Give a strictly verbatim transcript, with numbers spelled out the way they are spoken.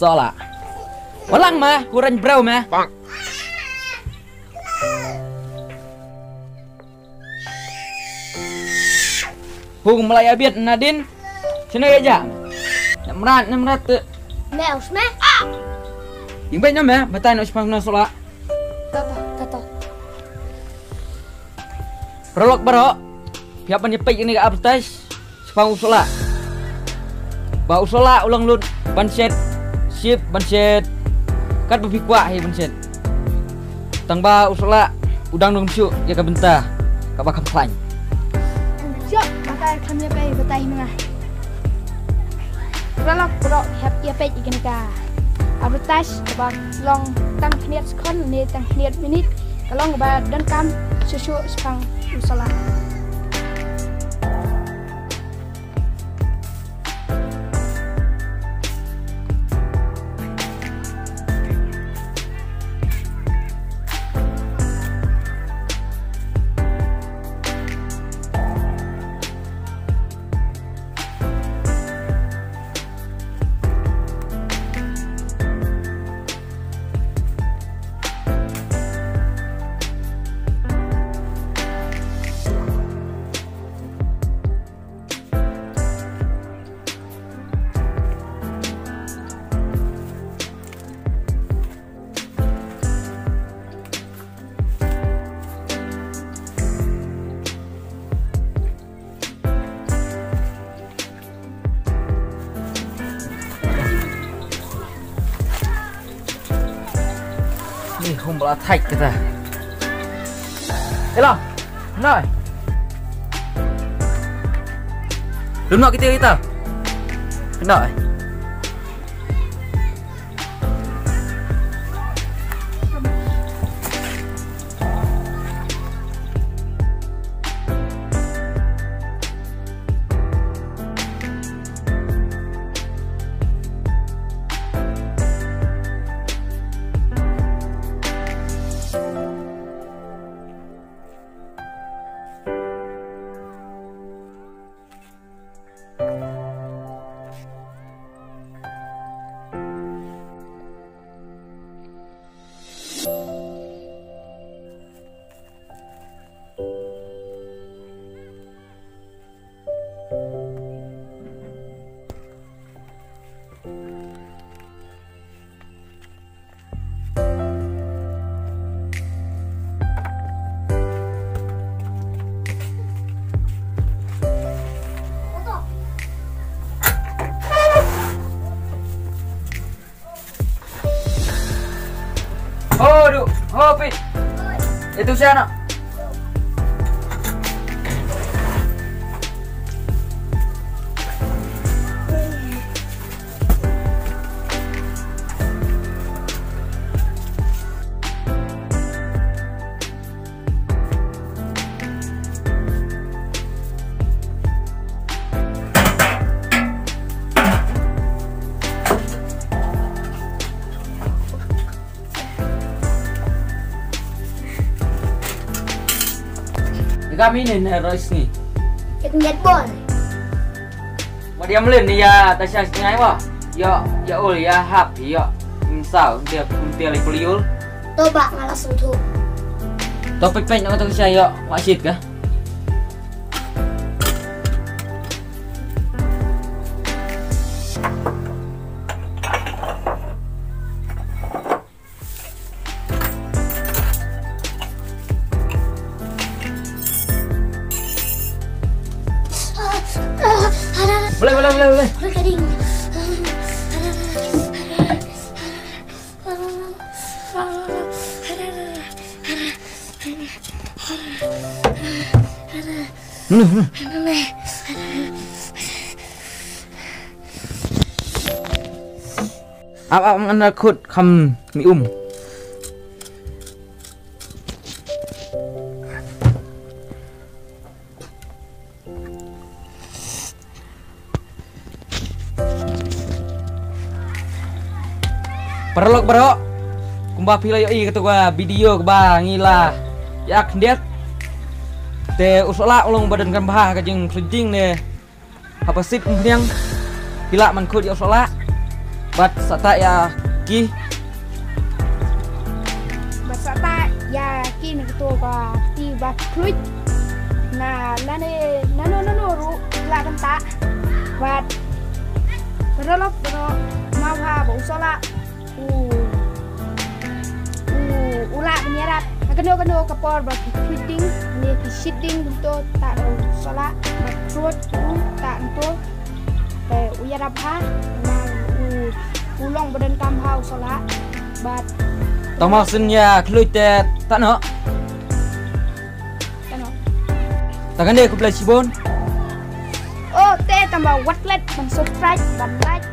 Sola. Walang ma, kurang bro ma. Hu malai abit nadin. Sino ya ja. Namrat, namrat tu. Me, us me. Ing baik nama, batai no sepang no sola. Tato, tato. Paralok baroh, phi hap ban ïa peit ïa kane ka advertise shaphang u Sola. Ba u Sola u la lut ban shet ship, ban shet kat ba phi kwah hi ban shet. Tang ba u Sola u dang dang shu ïa ka bynta kaba kham khlaiñ. Shuh, ba ka kham ïa peit ba tai ma nga. Paralok baroh, hap ïa peit ïa kane ka advertise kaba long tang khyndiat sekon ne tang khyndiat minit, ka long kaba donkam shuh shuh shaphang u Sola. Ni hum bala thait kita. Ela. Noi. Dum nok kita kita. Noi. Ho, du, ho, pi. Itu siapa? Ika minin, eh, Royce ni. Yak nyat bol. Wa dia melin ni ya tasha singai wa. Ya, ya ul, ya hap, ya. Insau, dia, dia lagi kuliul. Toba ngala sungtu. Topik pen nama tu saya, wa shit kah? Boleh, boleh, boleh, boleh. Hmm, hmm. Ap, ap, ngan khut kham mi um. Paralok baroh, kumba phi la ïohi katu ka video kaba ngi la ïa khyndiat. Te u Sola u long ba don kan bha ka jingkhlynding ne. Haba sip umphniang, phi lah ban khut ïa u Sola. Bad sa tah ïa ki. Bad sa tah ïa ki na kito ba ti ba khluit. Na lane nano nano ruh la kan tah. Bad paralok paralok ma ha ba u sola u u u la kan ïarap. Na kano kano ka por ba ki khluit ding ne ki shit ding to tah u sola. Bad khluit u tah to. Te u ïarap ha na u u long ba donkam ha u sola. Bad Tang ma sien ïa khluit te tah noh. Tang noh. Tang kane khublei shibun. Oh te tang ba wat klet ban subscribe ban like.